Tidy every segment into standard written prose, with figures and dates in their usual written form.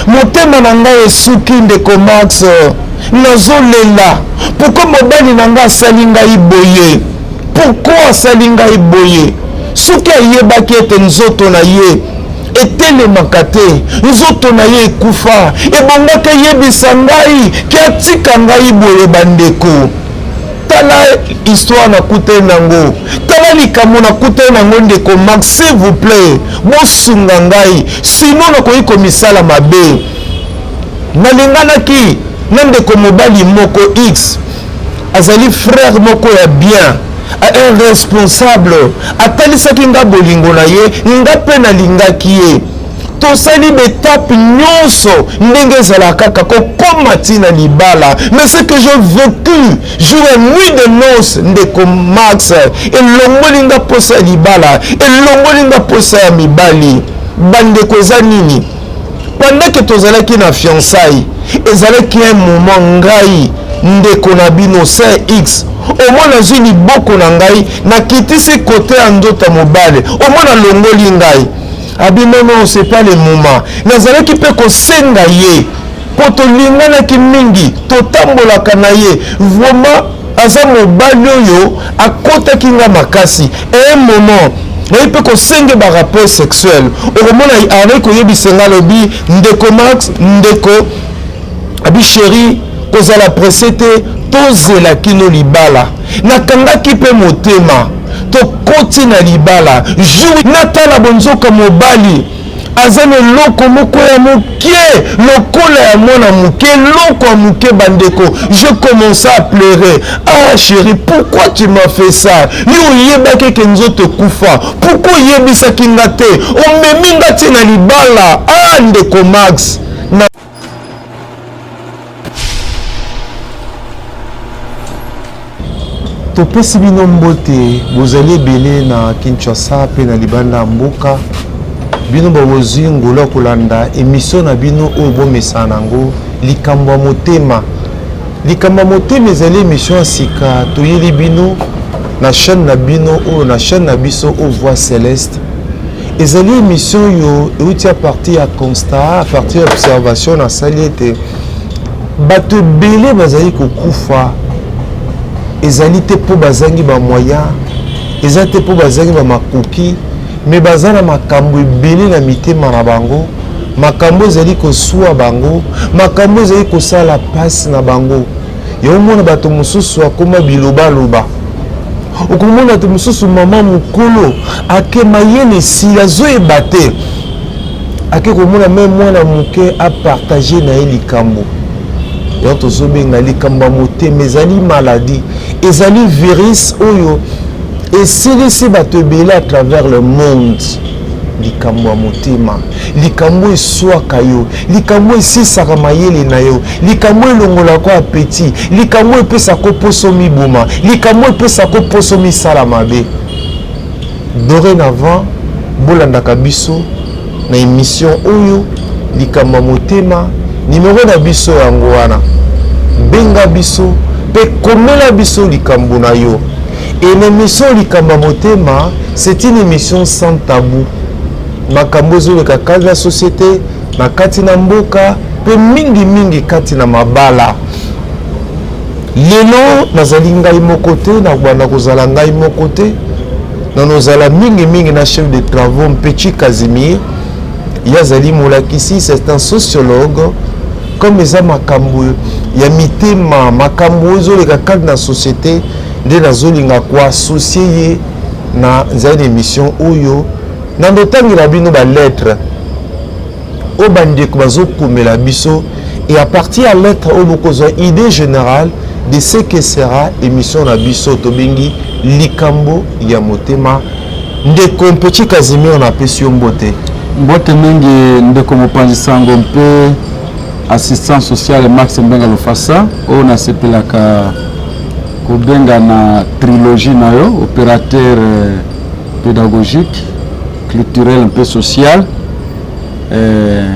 Motema na ngai esuki ndeko Max, nazolela. Pourquoi mobali na ngai asali ngai boye? Pourquoi asali ngai boye? Soki ayebaki ete nzoto na ye etelemaka te, nzoto na ye ekufa, ebongaki ayebisa ngai ke atika ngai boye. Bandeko, tala histoire nakutani nango, tala likambo nakutani nango. Ndeko Max, s'il vous plaît, bosunga ngai, sinon nakoki komisala mabe. Nalinganaki na ndeko mobali moko X, azali frère moko ya bien, un responsable. Atalisaki nga bolingo na ye, nga mpe nalingaki ye. Tosali baétapes nyonso ndenge ezalaka kaka kokóma ntina libala. Mais ce que j'ai vécu jour et nuit de noces, ndeko Max, elongoli nga mposa ya libala, elongoli nga mposa ya mibali. Bandeko, eza nini? Pendant que tozalaki na fiançailles, ezalaki un moment, ngai ndeko na bino saint X, omona azwi liboko na ngai, nakitisi kote ya nzoto ya mobali, omona alongoli ngai, abi: "Non, non, c'est pas le moment." Nazalaki mpe kosenga ye mpo tolinganaki mingi, totambolaka na ye vraiment, aza mobali oyo akotaki nga makasi. Un moment naye mpe kosenge barapport sexuel, okomona azalaki koyebisa nga, alobi: "Ndeko Max, ndeko," abi, "chéri, kozala pressé te, tozela kino libala." Nakangaki mpe motema, tokoti na libala. Jour natala bonzoka mobali aza na eloko moko ya moke lokola ya mwana moke, eloko ya moke. Bandeko, je commençais à pleurer: "Ah chéri, pourquoi tu m'as fait ça? Yo oyebaki eke nzoto ekufa, pourquoi oyebisaki nga te? Omemi nga ti na libala." Ah, ndeko Max na Topesi bino mbote, bozali ebele na Kinshasa mpe na libanda ya mboka. Bino bozwi ngolu ya kolanda émission na bino oyo bomesana nango, Likambo ya Motema. Likambo ya Motema ezali émission ya sika toyeli bino na chaîne na bino oyo, na chaîne na biso oyo Voix Céleste. Ezali émission oyo euti à partir ya constat, à partir ya observation nasali ete bato ebele bazali kokufa. Ezali te mpo bazangi bamoyen, eza te mpo bazangi bamakoki, mais baza na makambo ebele na mitema na bango, makambo ezali kosuwa bango, makambo ezali kosala mpasi na bango. Omona bato mosusu akóma bilobaloba, okomona bato mosusu, mama mokolo ake mayele esili, azoyeba te, ake komona mais mwana moke apartager na ye likambo. Yango tozobenga likambo ya motema. Ezali maladie, ezali virus oyo esilisi bato ebele à travers le monde. Likambo ya motema, likambo eswaka yo, likambo esisaka mayele na yo, likambo elongolaka appétit, likambo epesaka mposo miboma, likambo epesaka mposo misala mabe. Dorénavant bolandaka biso na émission oyo Likambo ya Motema. Nimero na biso yango wana, benga biso mpe komela biso likambo na yo. Et l'émission Likambo ya Motema, c'est une émission sans tabou. Makambo ezoleka kati na société, na kati na mboka, mpe mingimingi kati na mabala. Lelo nazali ngai moko te, nakobanda kozala ngai moko te, nanozala mingimingi na chef de travaux Mpechi Casimir. Ye azali molakisi, c'est un sociologue. Comme eza makambo ya mitema, makambo ezoleka kati na société, nde nazolinga koassocier ye na nzela na émission oyo. Na ndotangela bino balettre oyo bandeko bazokomela biso, et à partir ya lettre oyo bokozwa idée générale de ce que sera émission na biso tobengi Likambo ya Motema. Ndeko Mpechi Casimir, napesi yo mbote. Mbote mingi, ndeko mopanzi sango mpe assistant social Max Mbenga Lofasa, oyo nasepelaka kobenga na trilogie na yo, opérateur pédagogique, culturel mpe social.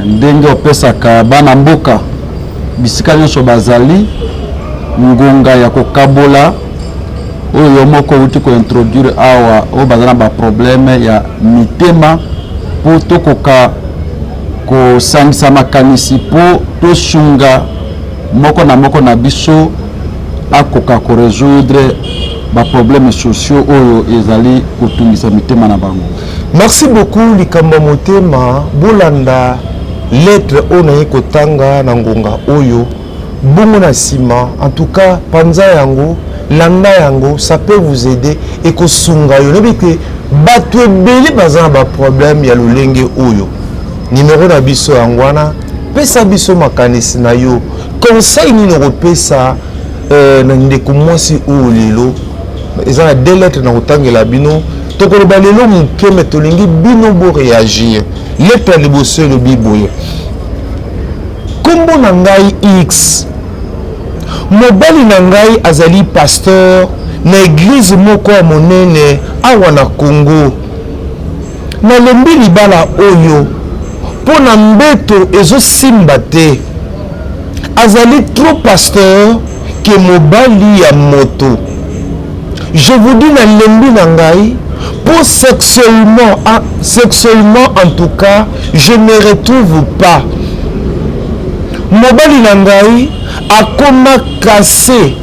Ndenge opesaka bana mboka bisika nyonso bazali ngonga ya kokabola oyo yo moko outi kointroduire awa, oyo baza na baproblème ya mitema, mpo tokoka Kosangisa makanisi mpo tosunga moko na moko na biso akoka ko resoudre ba problèmes sociaux oyo ezali kotungisa mitema na bango. Merci beaucoup likambo ya motema bolanda lettre oyo naye kotanga na ngonga oyo bongo na nsima en tout cas panza yango landa yango ça peut vous aider ekosunga yo nayebi ke bato ebele baza na baproblème ya lolenge oyo nimero na biso yango wana pesa biso makanisi na yo conseil nini okopesa euh, na ndeko mwasi oyo lelo eza na deux lettres na kotangela bino tokoloba lelo moke me tolingi bino boreagir lettre ya liboso elobi boye nkombo na ngai x mobali na ngai azali pasteur na eglize moko ya monene awa na congo Nalembi libala oyo mpo na mbeto ezosimba te. Azali trop pasteur que mobali ya moto. Je vous dis nalembi na ngai mpo sexuellement, sexuellement en tout cas je ne retrouve pas. Mobali na ngai akoma casse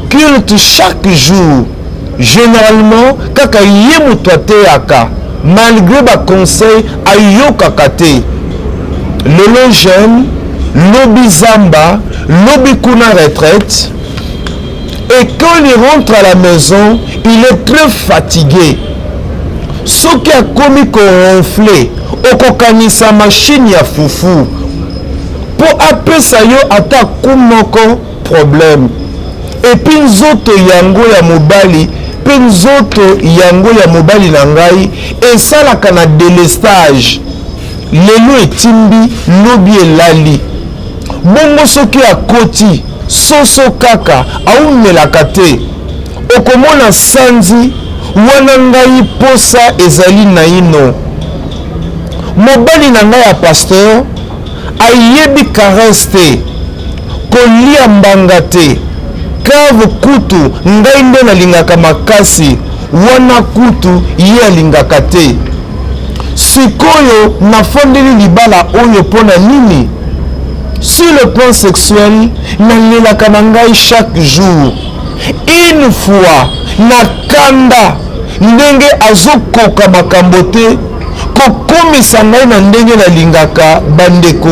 culte chaque jour. Generalement kaka ye mutu ateyaka malgre ba conseil ayokaka te lelo jeune lobi zamba lobi kuna retraite et quand il rentre à la maison il est très fatigué soki akomi ko ronfler okokanisa machine ya fufu mpo apesa yo ata coup moko problème epuis nzoto yango ya mobali mpe nzoto yango ya mobali na ngai esalaka na delestage lelo etimbi lobi elali bongo soki akoti soso kaka aumelaka te okomona sanzi wana ngai posa ezali naino mobali na ngai ya pasteur ayebi caresse te kolia mbanga te cave kutu ngai nde nalingaka makasi wana kutu ye alingaka te sikoyo nafandeli libala oyo mpo na nini sur le plan sexuel nalelaka na ngai chaque jour une fois na kanda ndenge azokoka makambo te kokomisa ngai na ndenge nalingaka bandeko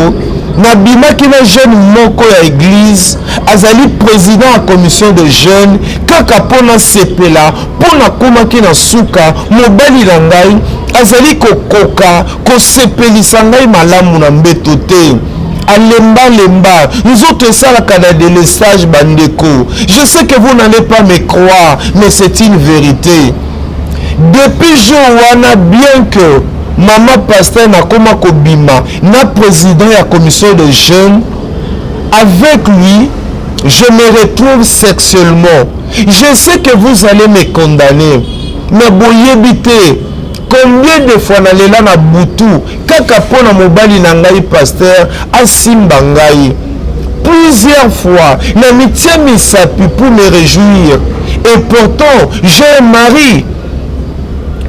nabimaki na jeune moko ya eglise azali président ya commission de jeune kaka mpo nasepela mpo nakomaki na suka mobali na ngai azali kokoka kosepelisa ngai malamu na mbeto te alembalemba nzoto esalaka na delestage bandeko je sais que vous n'allez pas me croire mais c'est une vérité Depuis jour wana bien que mama pasteur nakoma kobima na président ya commission de jeunes avec lui je me retrouve sexuellement je sais que vous allez me condamner mais boyebi te combien de fois nalela na butu kaka mpo na mobali na ngai pasteur asimba ngai plusieurs fois na mitia misapi pour me réjouir et pourtant j'ai un mari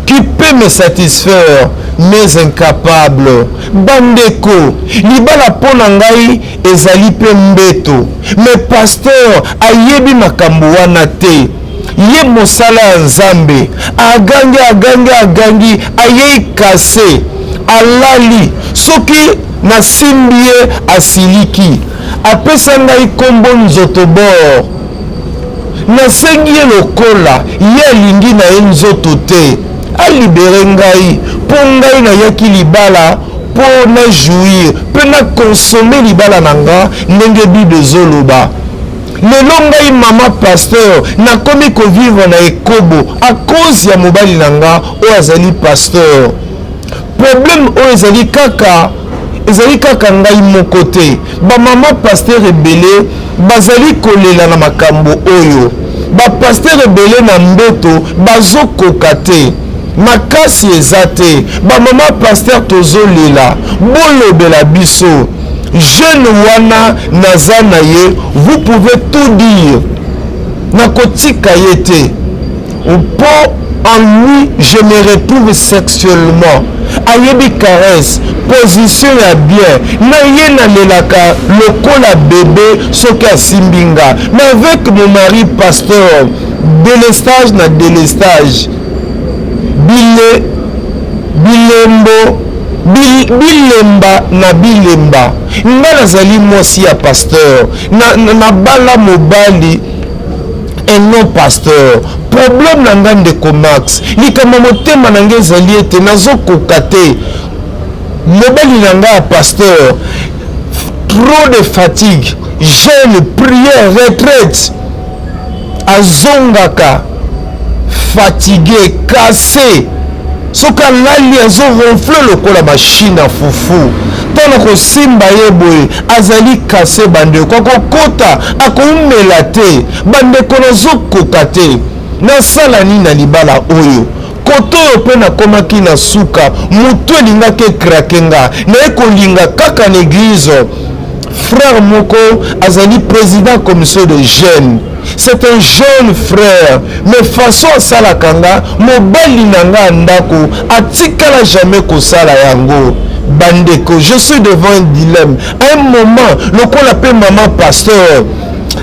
qui peut me satisfaire mais incapable bandeko libala mpo na ngai ezali mpe mbeto mais pasteur ayebi makambo wana te ye mosala ya nzambe agangi agangi agangi ayei kase alali soki nasimbi ye asiliki apesa ngai nkombo nzoto bor nasengi ye lokola ye alingi na ye nzoto te alibere ngai mpo ngai nayaki libala mpo na jouir mpe na consome libala na nga ndenge bible ezoloba lelo ngai mama pasteur nakomi kovivre na ekobo a cause ya mobali na nga oyo azali pasteur problème oyo ezali kaka ezali kaka ngai moko te bamama pasteur ebele bazali kolela na makambo oyo bapasteur ebele na mbeto bazokoka te makasi eza te bamama pasteur tozolela bolobela biso jeune wana naza na ye vous pouvez tout dire nakotika ye te mpo en lui je me retrouve sexuellement. Ayebi caresse, position ya bien. Na ye nalelaka lokola bebe soki asimbi nga. Mais avec mon mari pasteur, delestage na delestage. Bile, bilembo, bilemba na bilemba. Nga nazali mwasi ya pasteur. Na, na, nabala mobali un non pasteur. Problème na nga ndeko Max, likambo motema na nga ezali ete nazokoka te. Mobali na nga ya pasteur, trop de fatigue, jeûne, prière, retraite, azongaka fatigué, cassé. Soki alali azo ronfle lokola machine ya fufu. Ntango nakosimba ye boye azali kase, bandeko, akokota akoumela te. Bandeko, nazokoka te, nasala nini na libala oyo? Kote oyo mpe nakomaki na suka, motu elingaki ekrake nga, naye kolinga kaka na eglise. Frère moko azali président commission de jeunes, c'est un jeune frère, mais façon asalaka nga, mobali na nga ya ndako atikala jamais kosala yango. Bandeko, je suis devant un dilemme à un moment, lokola mpe mama pasteur,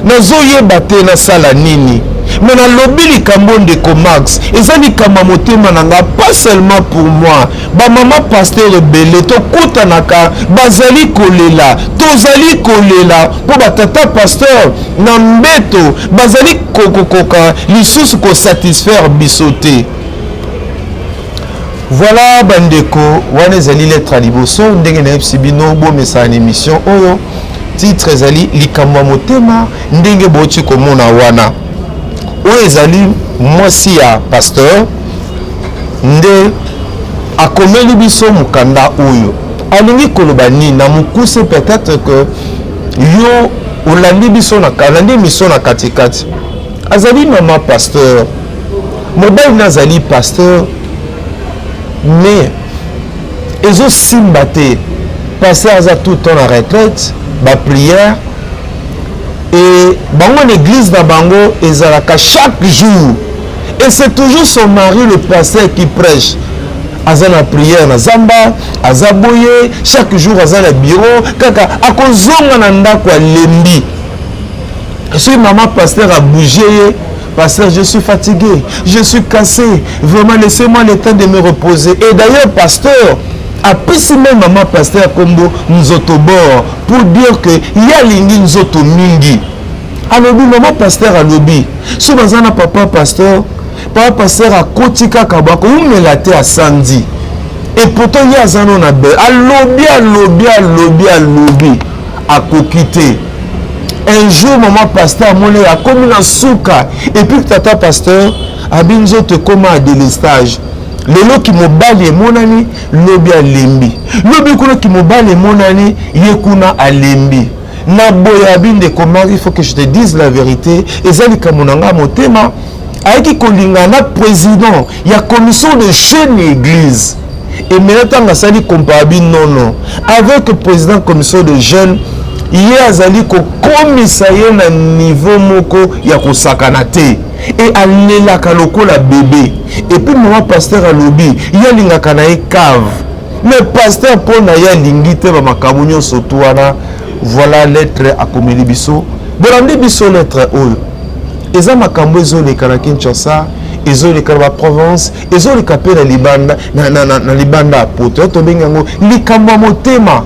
nazoyeba te nasala nini. Me nalobi likambo, ndeko Max, eza likambo ya motema na nga, pas seulement pour moi. Bamama pasteur ebele tokutanaka bazali kolela, tozali kolela mpo batata pasteur na mbeto bazali kokokoka lisusu kosatisfaire biso te. Voilà bandeko, wana ezali lettre ya liboso. Ndenge nayebisi bino, bomesana na émission oyo, titre ezali likambo ya motema. Ndenge bouti komona wana, oyo ezali mwasi ya pasteur nde akomeli biso mokanda oyo. Alingi koloba nini na mokuse? Peut-être que yo olandi biso na olandi émission na katikati. Azali mama pasteur, mobali na azali pasteur, mais ezosimba te. Pasteur aza tout le temps na retraite, baprière, et bango na église na bango ezalaka chaque jour, et c'est toujours son mari le pasteur qui prêche. Aza na prière na zamba, aza boye chaque jour, aza na bureau kaka, akozonga na ndako alembi. Soki mama pasteur abouge ye: "Pasteur, je suis fatigué, je suis cassé, vraiment, laissez-moi le temps de me reposer." Et d'ailleurs, pasteur apesi même mama pasteur kombo Nzoto Bor, pour dire que ye alingi nzoto mingi. Alobi, mama pasteur alobi, so baza na papa pasteur, papa pasteur akoti kaka bo, akoumela te, asandi. Et pourtant ye aza no na be. Alobi, alobi, alobi, alobi, akoki te. Un jour mama pasteur amoni akomi na suka, et puis tata pasteur abi nzoto ekóma ya délestage. Lelo kimobali emonani, lobi alembi, lobi kuna kimobali emonani, ye kuna alembi. Na boye abi: "Ndeko Marie, il faut que je te dise la vérité, eza likambo na nga motema." Ayaki kolinga na président ya commission de jeune église. Et maintenant, ntango asali compare nono avec président commission de jeunes, ye azali kokomisa ye na niveau moko ya kosakana te, e alelaka lokola bebe. Et puis mama pasteur alobi ye alingaka na ye cave, mais pasteur mpo na ye alingi te bamakambo nyonso tu wana. Voilà lettre akomeli biso. Bolandi biso, lettre oyo eza makambo ezoleka na Kinshasa, ezoleka na baprovince, ezoleka mpe na libanda, na libanda ya poto. Oyo tobengi yango likambo ya motema.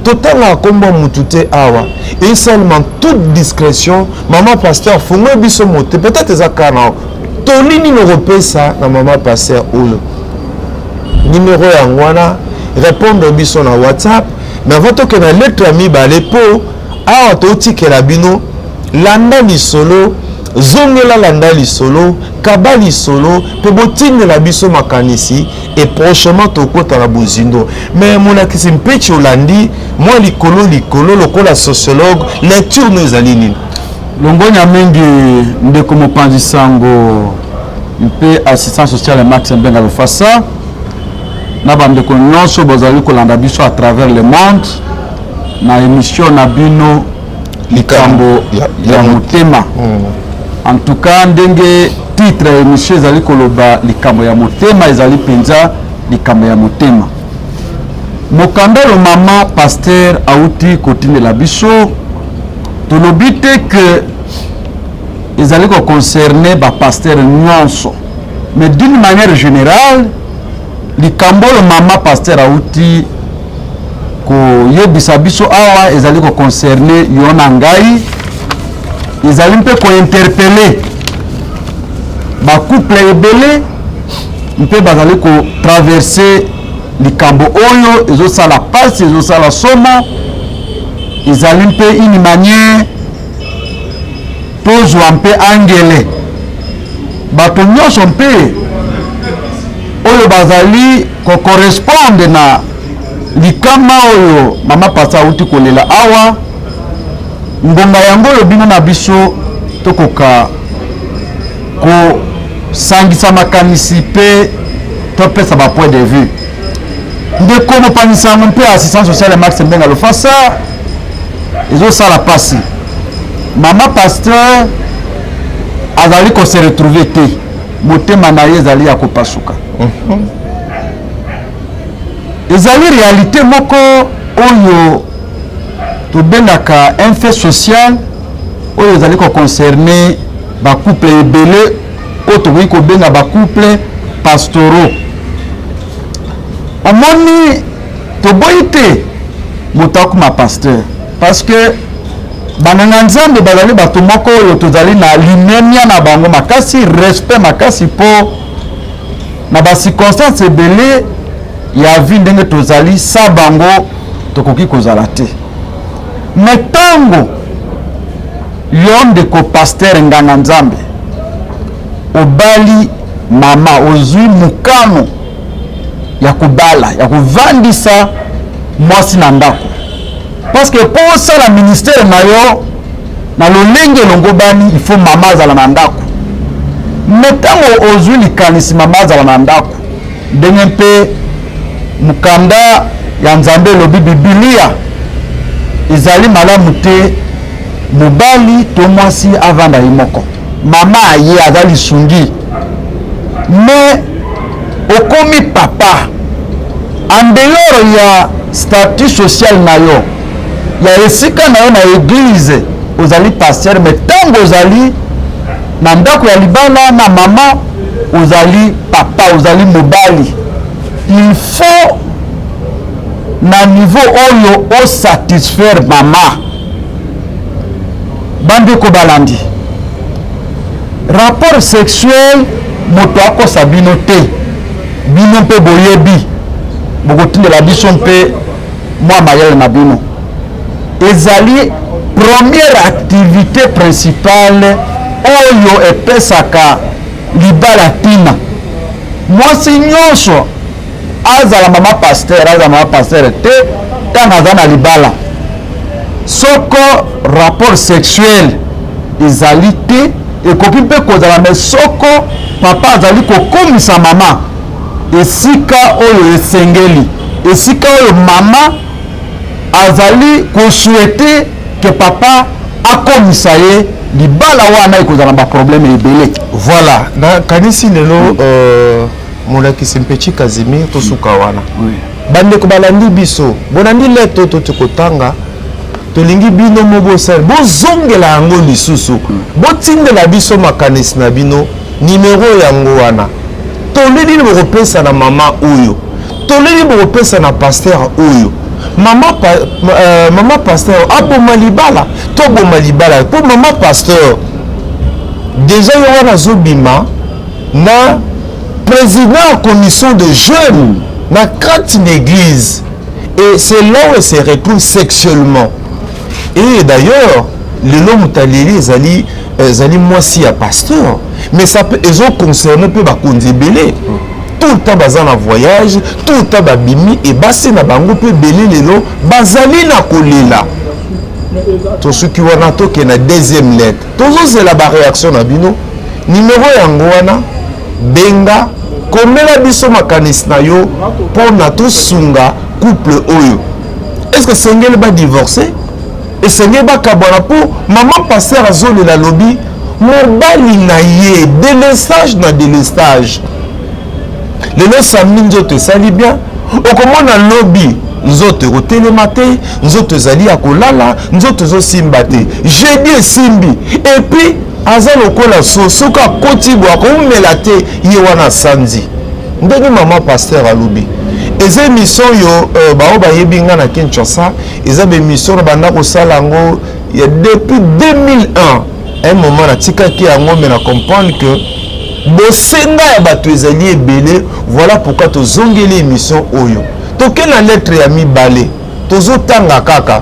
Totangaka nkombo ya mutu te awa, et seulement toute discrétion. Mama pasteur, fungola biso mote, peut-être eza kaka na toli nini okopesa na mama pasteur oyo. Numéro yango wana, répondre biso na WhatsApp. Mais avant tokende na lettre ya mibale, mpo awa totikela bino, landa lisolo, zongela, landa lisolo, kaba lisolo mpe botindela biso makanisi, et prochainement tokota na bozindo. Mais molakisi Mpeci, olandi mwa likolo likolo lokola sociologue, lecture no ezali nini? Longonya mingi, ndeko mopanzi sango mpe assistant social Max Mbenga Lofasa, na bandeko nyonso bozali kolanda biso à travers le monde na émission na bino Likambo ya motema. En tout cas, ndenge titre ya émission ezali koloba, likambo ya motema ezali mpenza. likambo ya motema. Mokanda oyo mama pasteur auti kotindela biso, tolobi te que ezali ko concerner ba pasteurs nyonso, mais d'une manière générale likambo oyo mama pasteur auti koyebisa biso awa ezali ko concerner yo na ngai, ezali mpe ko interpeller ba couple ebele mpe bazali ko traverser likambo oyo ezosala pasi, ezosala somo. Ezali mpe une manière tozwa mpe angele bato nyonso mpe oyo bazali ko correspondre na likama oyo mama pasa auti kolela awa. Ngonga yango oyo bino na biso tokoka kosangisa makanisi mpe topesa ba point de vue. Ndeko mopanzi sango mpe assistant social Max Mbenga Lofasa, ezosala pasi, mama pasteur azali ko se retrouver te, motema na ye ezali ya kopasuka. Ezali réalité moko oyo tobengaka un fait social oyo ezali ko concerner ba couple ebele oyo tokoki kobenga ba couple pastoraux. Omoni, toboyi te moto akoma pasteur, parce que banganga nzambe bazali bato moko oyo tozali na limemia na bango makasi, respect makasi, mpo na ba circonstance ebele ya vie ndenge tozali sa bango tokoki kozala te. Me ntango yo ndeko pasteur nganga nzambe obali mama, ozwi mokano ya kobala, ya kovandisa mwasi na ndako, parce que mpo osala ministère na yo na lolenge elongobani, il faut mama azala na ndako. Me ntango ozwi likanisi mama azala na ndako, ndenge mpe mokanda ya Nzambe elobi, Bibilia, ezali malamu te mobali to mwasi avanda ye moko, mama aye aza lisungi. Me okomi papa, en dehors ya statut social na yo, ya esika na yo na église, ozali pasteur, me ntango ozali na ndako ya libala na mama, ozali papa, ozali mobali, il faut na niveau oyo osatisfaire mama. Bandeko balandi, rapport sexuel, moto akosa bino te, bino mpe boyebi, bokotindela biso mpe mwa mayele na bino. Ezali première activité principale oyo epesaka libala ntina. Mwasi nyonso, azala mama pasteur, azala mama pasteur te, ntango aza na libala, soko rapport sexuel ezali te, ekoki mpe kozala, me soko papa azali kokomisa mama esika oyo esengeli, esika oyo mama azali kosouhaiter ke papa akomisa ye, libala wana ekozala na baproblème ebele. Voilà, nakanisi lelo molakisi Mpechi Casimir, tosuka wana. Bandeko balandi biso, bolandi lettre oyo toti kotanga. Tolingi bino mo bosala, bozongela yango lisusu, botindela biso makanisi na bino. Nimero yango wana. Toli nini bokopesa na mama oyo? Toli nini bokopesa na pasteur oyo? Mama pasteur aboma libala to aboma libala? Mpo mama pasteur déjà ye wana azobima na président ya commission de jeunes na kati na église, et c'est là où elle se retrouve sexuellement. Et d'ailleurs lelo moto aleli ezali mwasi ya pasteur, mais ça peut ezoconcerne mpe bakonzi ebele. Tout le temps baza na voyage, tout le temps babimi e basi na bango mpe ebele lelo bazali na kolela. Tosuki wana, tokende na deuxième lettre. Tozozela baréaction na bino. Nimero yango wana, benga, komela biso makanisi na yo mpona tosunga couple oyo. Est ce que esengeli badivorce? Esengeli bakabwana? Mpo mama pasteur azolela, alobi mobali na ye délestage na délestage. Lelo samedi nzoto esali bien, okomona lobi nzoto ekotelema te, nzoto ezali ya kolala, nzoto ezosimba te. Jeudi esimbi, et puis aza lokola so, soki akoti boye akoumela te, ye wana asanzi. Ndenge mama pasteur alobi, eza émission oyo bao bayebi nga na Kinshasa, eza baémission na banda kosala yango ya depuis 2001. Un moment natikaki yango, mais na comprendre que bosenga ya bato ezali ebele. Voilà pourquoi tozongeli émission oyo. Toke na lettre ya mibale, tozotanga kaka,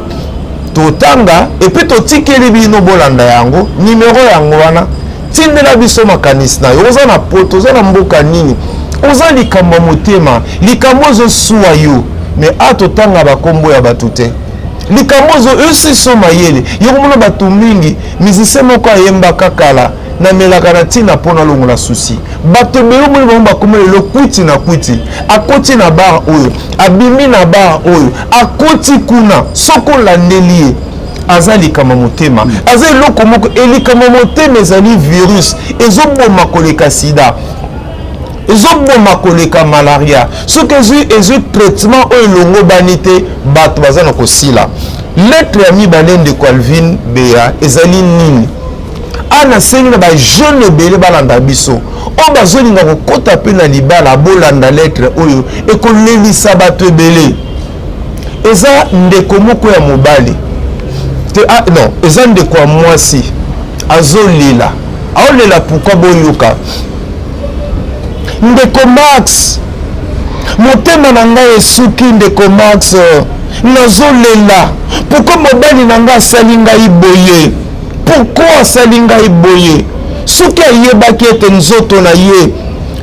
totanga et puis totikeli bino bolanda yango. Nimero yango wana, tindela biso makanisi na yo. Oza na poto, oza na mboka nini, oza likambo ya motema, likambo ezosuwa yo, mais a totanga bakombo ya bato te. Likambo ozo esiso mayele yo komona bato mingi. Musicien moko ayembaka kala: "Namelaka na ntina mpo nalongola susi." Bato ebele omoni bango bakoma lelo kwiti na kwiti. Akoti na bar oyo, abimi na bar oyo, akoti kuna. Soki olandeli ye, aza likambo motema, aza eloko moko. Elikambo motema ezali virus ezoboma koleka sida, ezoboma koleka malaria. Soki ezwi traitement oyo elongobani te, bato baza na kosila. Lettre ya mibale, ndeko Alvin Beya, ezali nini? A nasengi na bajeune ebele balanda biso, oyo bazolinga kokɔta mpe na libala, bolanda lettre oyo, ekolelisa bato ebele. Eza ndeko moko ya mobali te, ah, non, eza ndeko ya mwasi, azolela. Aolela pourquoi? Boyoka: "Ndeko Max, motema na ngai esuki. Ndeko Max, nazolela. Pourquoi mobali na ngai asali ngai boye? Pourquoi asali ngai boye? Soki ayebaki ete nzoto na ye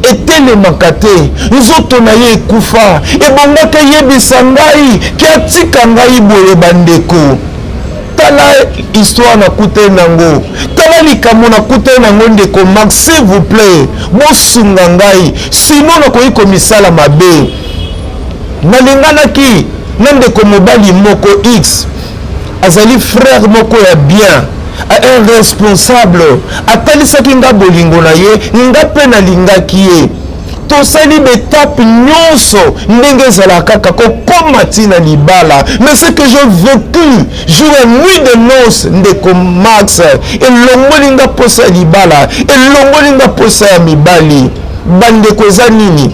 etelemaka te, nzoto na ye ekufa, ebongaki eyebisa ngai ke atika ngai boye. Bandeko, tala histoire nakutani nango, tala likambo nakutani nango. Ndeko Max, s'il vous plaît, bosunga ngai, sinon nakoki komisala mabe. Nalinganaki na ndeko mobali moko X, azali frère moko ya bien, un responsable. Atalisaki nga bolingo na ye, nga mpe nalingaki ye. Tosali baétape nyonso ndenge ezalaka kaka kokóma ntina libala. Mais ce que j'ai vécu jour ya nuit de noce, ndeko Max, elongoli nga mposa ya libala, elongoli nga mposa ya mibali. Bandeko, eza nini?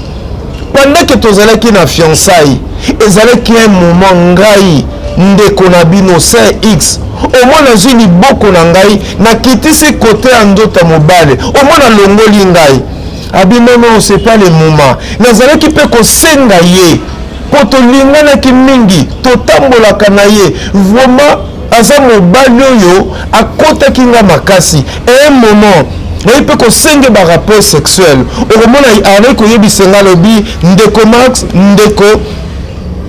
Pendant que tozalaki na fiançaille, ezalaki un moment, ngai ndeko na bino saint X, omona azwi liboko na ngai, nakitisi kote ya nzoto ya mobali, omona alongoli ngai, abi: 'Non, non, c'est pas le moment.' Nazalaki mpe kosenga ye mpo tolinganaki mingi, totambolaka na ye vraiment, aza mobali oyo akɔtaki nga makasi. Un moment nayi mpe kosenge barapport sexuel, okomona azali koyebisa nga, alobi: 'Ndeko Max, ndeko,'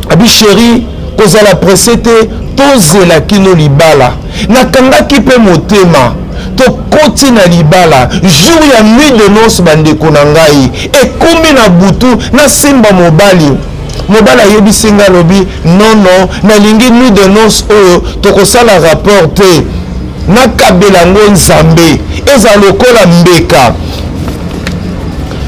abi, 'chéri, kozala pressé te, tozela kino libala.' Nakangaki mpe motema, tokoti na libala. Jour ya nuit de noce, bandeko na ngai, ekomi na butu, nasimba mobali. Mobali ayebisi ngai, alobi: 'Non, non, nalingi nuit de noce oyo tokosala rapport te, nakabela yango Nzambe, ezala lokola mbeka.'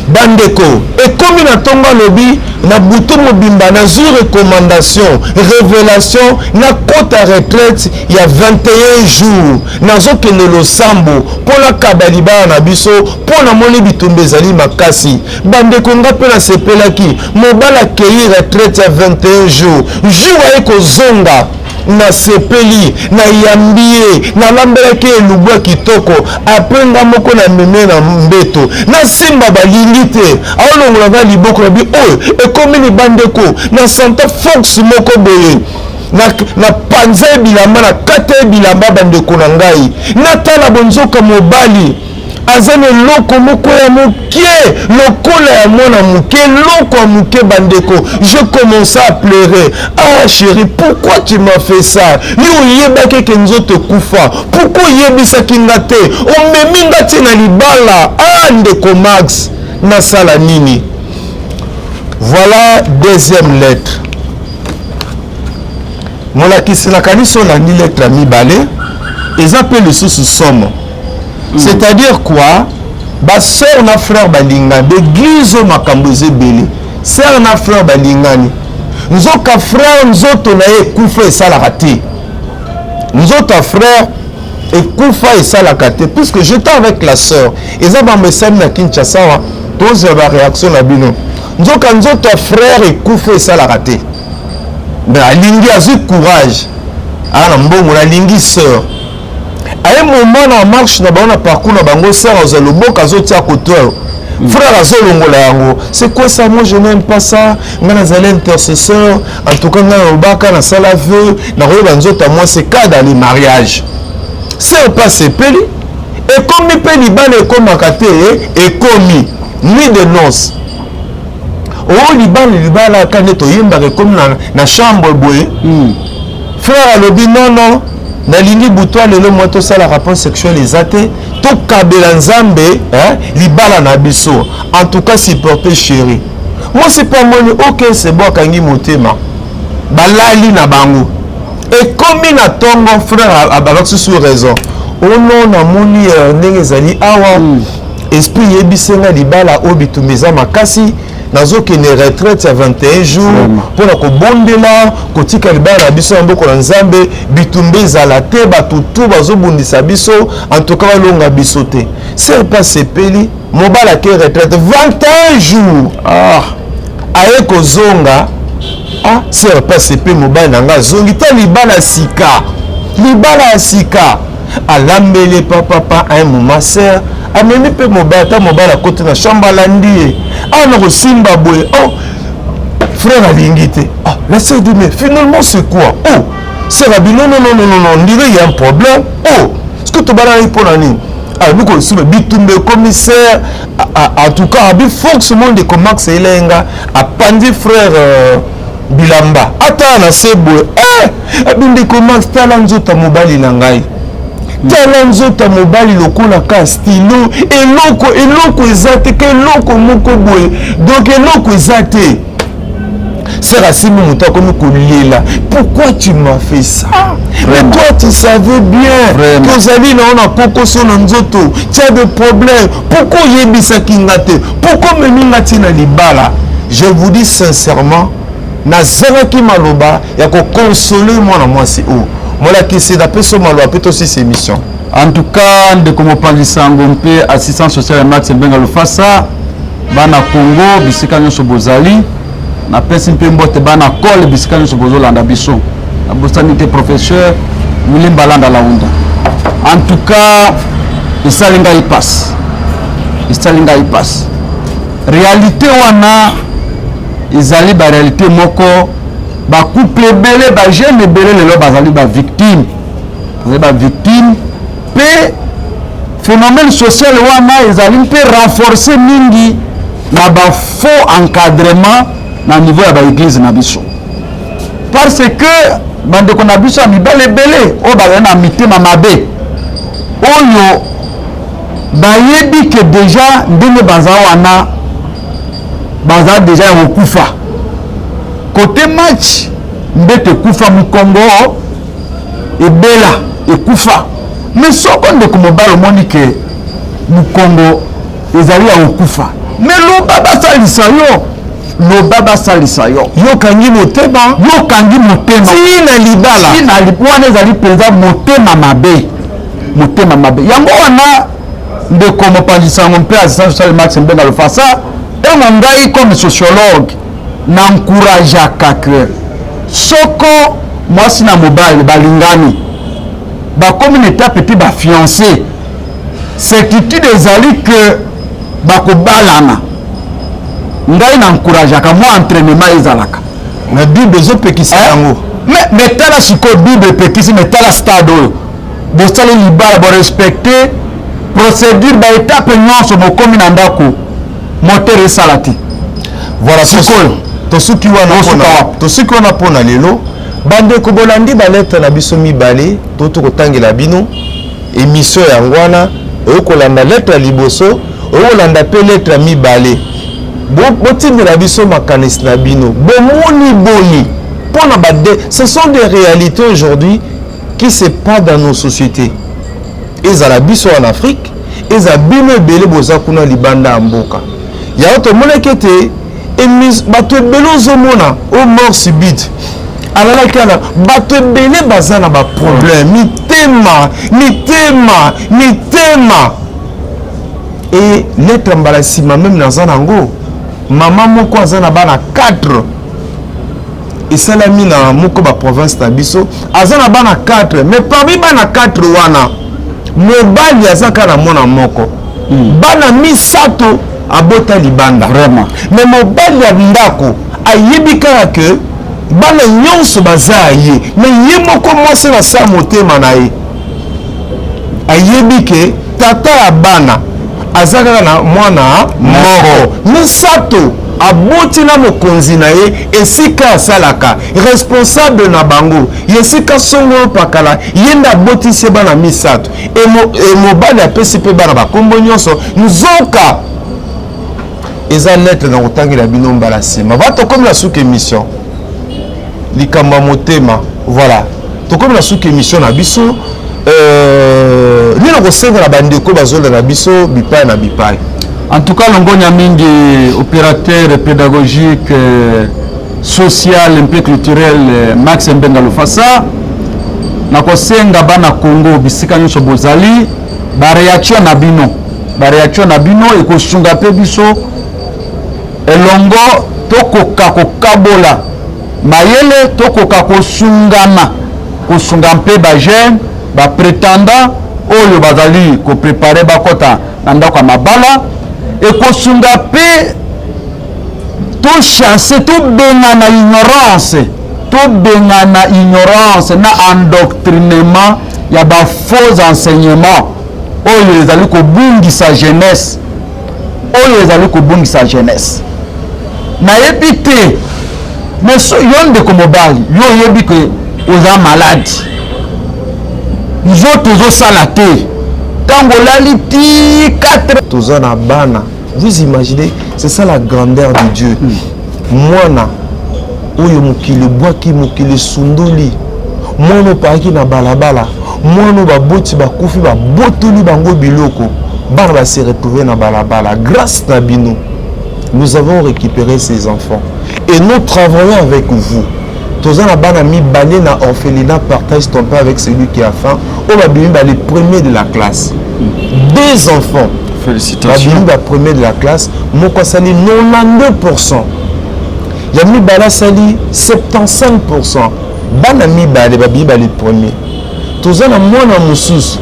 Bandeko, ekomi na ntongo, alobi na butu mobimba nazwi recommandation, révélation, nakota retraite ya 21 jours, nazokende losambo mpo nakaba libala na biso, mpo namoni bitumba ezali makasi. Bandeko, nga mpe nasepelaki. Mobali akei retraite ya 21 jours. Jour aye kozonga, nasepeli, nayambi ye, nalambelaki elubu ya kitoko. Apres, nga moko nameme na mbeto, nasimba, balingi te, aolongola nga liboko na bi oyo ekomi libandeko. Na santa force moko boye, napanza ye bilamba, na kata ye bilamba. Bandeko na ngai, natala bonzoka mobali aza na eloko moko ya moke lokola ya mwana moke, eloko ya moke. Bandeko, je commençais à pleurer: 'Ah chéri, pourquoi tu m'as fait ça? Yo oyebaki eke nzoto ekufa, pourquoi oyebisaki nga te? Omemi nga ti na libala. Ah ndeko Max, nasala nini?'" Voilà deuxième lettre. Molakisi, nakanisi olandi lettre ya mibale, eza mpe lisusu somo. C'est-à-dire quoi? Ba sœur na frère balingani, baeglise oyo makambo eza ebele. Sœur na frère balingani, nzoka frère nzoto na ye ekufa esalaka te. Nzoto ya frère ekufa esalaka te, puisque j'étais avec la sœur. Eza bambo esali na Kinshasa awa, tozwa baréaction na bino. Nzoka nzoto ya frère ekufa esalaka te, mais alingi, azwi courage, aa na mbongo, nalingi sœur. Aye moment na marche na bango, na parcours na bango, sœur azwa loboko, azotia koto oyo, frère azolongola yango. C'est quoi ça? Moi, je n'aime pas ça. Ngai nazali intercesseur. En tout cas, ngai nalobaka, nasala vœu, nakoyeba nzoto ya mwasi ka dans les mariages. Sœur mpe asepeli, ekomi mpe libala, ekomaka te, ekomi nuit de noce. Oyo libala, libala aka nde toyembaka, ekomi na chambre boye. Frère alobi: non, non, nalingi butwa lelo mwa tosala rapport sexuel eza te, tokabela Nzambe, eh, libala na biso. En tout cas, supporter, chéri. Mwasi mpe amoni: ok, c'est bon, akangi motema, balali na bango. Ekomi na ntongo, frère abakisi su raison: ono namoni ndenge ezali awa, esprit yebisi nga libala oyo bitumba eza makasi, nazokende retraite ya 21 jours mpona kobondela, kotika libala na biso na maboko na Nzambe. Bitumba ezala te, bato tu bazobundisa biso, en tout cas balonga biso te. Sœur mpe asepeli, mobali ake retraite 21 jours. Aye kozonga, ah, sœur mpe asepeli, mobali na nga azongi ta libala ya sika, libala ya sika. Alambeli papapa. Un moment, sœur amemi mpe mobali, ata mobali akoti na chambre, alandi ye awa na kosimba boye. Oh, frère alingi te. Ah, la sœur dit: mais finalement, c'est quoi? Oh, sœur abi: non, non, non, non, non, non, ndire il y a un problème. Oh, ce que tobalaki mpo na nini? Alobi kosimba, bitumba ekomi. Sœur, en tout cas, abi forcément, ndeko Max Elenga apandi frère bilamba, atala na se boye. Eh, abi: ndeko Max, tala nzoto ya mobali na ngai, tala nzoto ya mobali lokola ka stylo, eloko, eloko eza te, ka eloko moko boye, donc eloko eza te. Sœur asimbi moto, akomi kolela: pourquoi tu m'as fait ça? Mais toi, tu savais bien tozali na yo na kokoso na nzoto, tia de problème, pourquoi oyebisaki nga te? Pourquoi omemi nga ti na libala? Je vous dis sincèrement, nazangaki maloba ya koconsoler mwana mwasi oyo. Molakisi, napesi yo maloba mpe tosisa émission. En tout cas, ndeko mopanzi sango mpe assistant social ya Max Mbenga Lufasa, bana Congo bisika nyonso bozali, napesi mpe mbote bana kole bisika nyonso bozolanda biso, nabosani te professeur Milimba Landa Launda. En tout cas, esali ngai pasi, esali ngai pasi. Réalité wana ezali baréalité moko, bacouple ebele, bajeune ebele lelo bazali bavictime, bazali bavictime. Mpe phénomène social wana ezali mpe renforcé mingi na bafaux encadrement na niveau ya baeglise na biso, parce que bandeko na biso ya mibale ebele oyo bazali na mitema mabe, oyo bayebi ke déjà ndenge baza wana, baza déjà ya kokufa kote match, mbete ekufa, mokongo ebela ekufa. Mais soko ndeko mobali omoni ke mokongo ezali ya kokufa, mais loba basalisa yo, loba basalisa yo. Yokangi motema. Yokangi motema. Tina libala. Tina wana ezali mpenza motema mabe, motema mabe. Yango wana, ndeko mopanzi sango mpe assistant social Max Mbenga Lofasa, ntango ngai comme sociologue na encourageaka ke soko mwasi na mobali balingani, bakomi na etape te bafiancé, certitude ezali ke bakobalana, ngai na encourageaka mwa entraînement ezalaka. Na Bible ezopekisa yango. Mais tala sikoyo, Bible epekisi, mais tala stade oyo bosali libala, borespecte procédure, baétape nyonso, bokomi na ndako, moteur esala te. Voilà. Sikoyo tosuki wana. Tosuka wapi? Tosuki wana mpona lelo. Bandeko, bolandi balettre na biso mibale to tokotangela bino émission yango wana. Oyo kolanda lettre ya liboso, oyo kolanda mpe lettre ya mibale. Botindela biso makanisi na bino, bomoni boni mpona bade. Ce sont des réalités aujourd'hui qui se passent dans nos sociétés, ezala biso en Afrique, Eza bino ebele boza kuna libanda ya mboka. Yango tomonaki ete bato ebele ozomona o mort subite alalaki wana, bato ebele baza na baproblème, mitema, mitema, mitema. E lettre mbala nsima meme naza nango, mama moko aza na bana 4, esalami na moko ba province na biso, aza na bana 4, mais parmi bana 4 wana, mobali aza kaka na mwana moko, bana misato abota libanda. Vraiment. Mais mobali ya ndako ayebi kaka ke bana nyonso baza ya ye, mais ye moko mwasi na sa motema na ye ayebi ke tata ya bana aza kaka na mwana moko. Misato aboti na mokonzi na ye, esika asalaka, responsable na bango, ye esika songolo pakala, ye nde abotisi ye bana misato. E mobali apesi mpe bana bakombo nyonso. Nzoka eza lettre na kotangela bino mbala nsima. Va, tokomi na suka émission, likambo ya motema. Voilà, tokomi na suka émission na biso. Nini kosenga na bandeko bazolanda biso bipai na bipai? En tout cas, longonya mingi, opérateur pédagogique, social mpe culturel Max Mbenga Lufasa. Nakosenga bana Congo bisika nyonso bozali, baréaction na bino, baréaction na bino ekosunga mpe biso elongo tokoka kokabola mayele, tokoka kosungana, kosunga mpe bajeune baprétendant oyo bazali koprépare bakɔta na ndako ya mabala. Ekosunga mpe tochasser, tobengana ignorance, tobengana ignorance na endoctrinement ya bafaux enseignement oyo ezali kobungisa jeunesse, oyo ezali kobungisa jeunesse. Nayebi te, mais so, yo ndeko mobali, yo oyebi ke oza malade, nzoto ozosala te, ntango olali ti 4 Toza na bana, vous imaginez, c'est ça la grandeur de Dieu. Mwana oyo mokili ebwaki, mokili esundoli, mwana oyo pakaki na balabala, mwana oyo baboti bakufi, babotoli bango biloko, bana base retrouve na balabala. Grâce na bino, nous avons récupéré ces enfants et nous travaillons avec vous. Toza na bana mibale na orphelinat Partage ton pain avec celui qui a faim, oyo babimi ba les premiers de la classe. Deux enfants. Félicitations. Babimi ba premier de la classe. Moko asali 92, ya mibale asali 75. Bana mibale babimi ba les premiers. Toza na mwana mosusu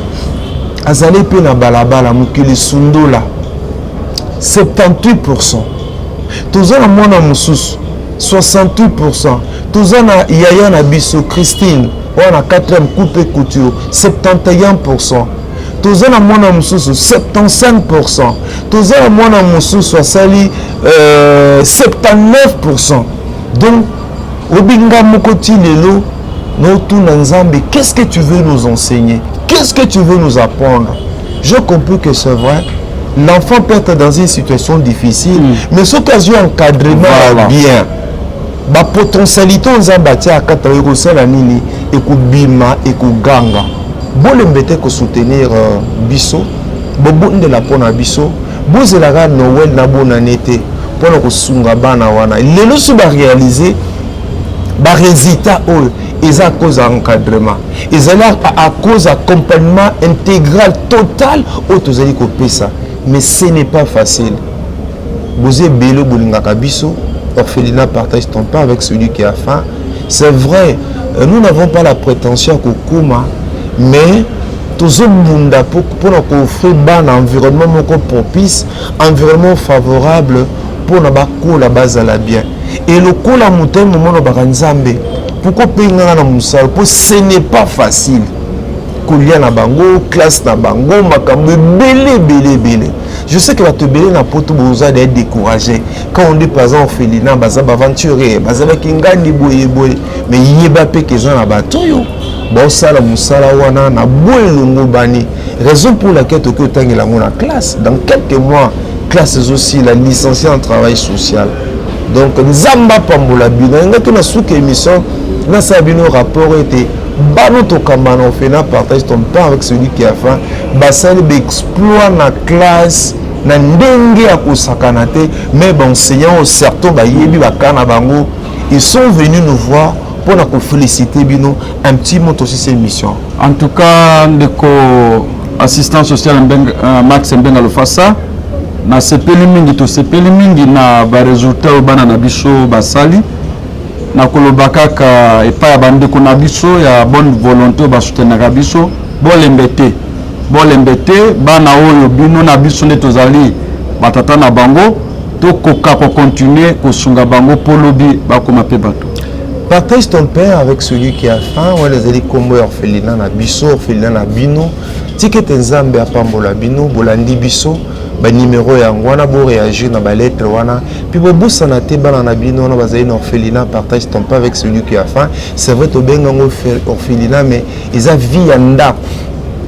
azali mpe na balabala, mokili sundola, 78. Toza na mwana mosusu 68. Toza na yaya na biso Christine wana 4e coupe couture, 71. Toza na mwana mosusu 75. Toza na mwana mosusu asali 79. Donc obinga moko ti lelo notuna Nzambe: qu'est-ce que tu veux nous enseigner? Qu'est-ce que tu veux nous apprendre? J'ai compris que c'est vrai, l'enfant peut être dans une situation difficile, mais soki azwi encadrement bien, bapotentialité oyo Nzambe atia kati na ekosala nini? Ekobima, ekoganga. Bolembe te kosoutenir biso, bobondela mpo na biso. Bozelaka Noël na bonane te mpona kosunga bana wana. Lelo so baréalise barésultat oyo, eza à cause ya encadrement, ezali à cause accompagnement intégral, total oyo tozali kopesa. Mais ce n'est pas facile. Boza ebele bolingaka biso, orphelinat Partage ton pain avec celui qui a faim. C'est vrai, nous n'avons pas la prétention ya kokóma, mais tozobunda mpona koofrir bana environnement moko propice, environnement favorable mpona bakola, bazala bien. E lokola moto momona baka Nzambe, pourquoi mpe nganga na mosala? Mpo ce n'est pas facile kolia na bango, classe na bango, makambo ebele ebele ebele. Je sais que bato ebele na Poto boza de découragé quand on dit par exemple orphelinat, baza baaventurier, bazalaki ngandi boye boye. Mais yeba mpe ke eza na bato oyo baosala mosala wana na boye elongo bani, raison pour laquelle tokoki otangela yango na classe. Dans quelques mois, classe ezosila, licencié en travail social. Donc Nzambe apambola bino. Engaki na suka émission, nasala bino rapport ete Bana tokamba na orphelinat Partage ton pain avec celui qui a faim basali baexploit na classe na ndenge ya kosakana te, mais baenseignant oyo certains bayebi baka na bango, ils sont venus nous voir mpona koféliciter bino. Un petit mot aussi, émission. En tout cas, ndeko assistant social Mbenga, Max Mbenga Lofasa, nasepeli mingi, tosepeli mingi na baresultat oyo bana na biso basali. Nakoloba kaka epai ya bandeko na biso ya bonne volonté oyo basoutenaka biso: bolembe te, bolembe te. Bana oyo, bino na biso nde tozali batata na bango, tokoka kocontinuer kosunga bango mpo lobi bakoma mpe bato. Partage ton pain avec celui qui a faim wana ezali nkombo ya orphelinat na biso, orphelinat na bino. Tika ete Nzambe apambola bino. Bolandi biso, banimero yango wana, boréagir na balettre wana mpe bobosana te bana na bino wana bazali na orphelinat Partage ton pain avec celui qui a faim. C'est vrai, tobenga yango orphelinat, mais eza vie ya ndako,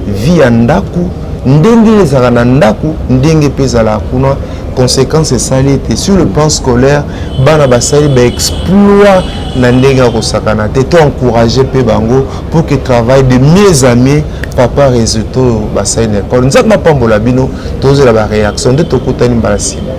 vie ya ndako. Ndenge ezalaka na ndako, ndenge mpe ezalaka kuna. Conséquence esali ete sur le plan scolaire bana basali baexploit na ndenge ya kosakana te. To encourage mpe bango pour que travail de mieux en mieux. Papa, résultat oyo basali na ekole, Nzambe apambola bino. Tozela baréaction nde tokutani mbala nsima.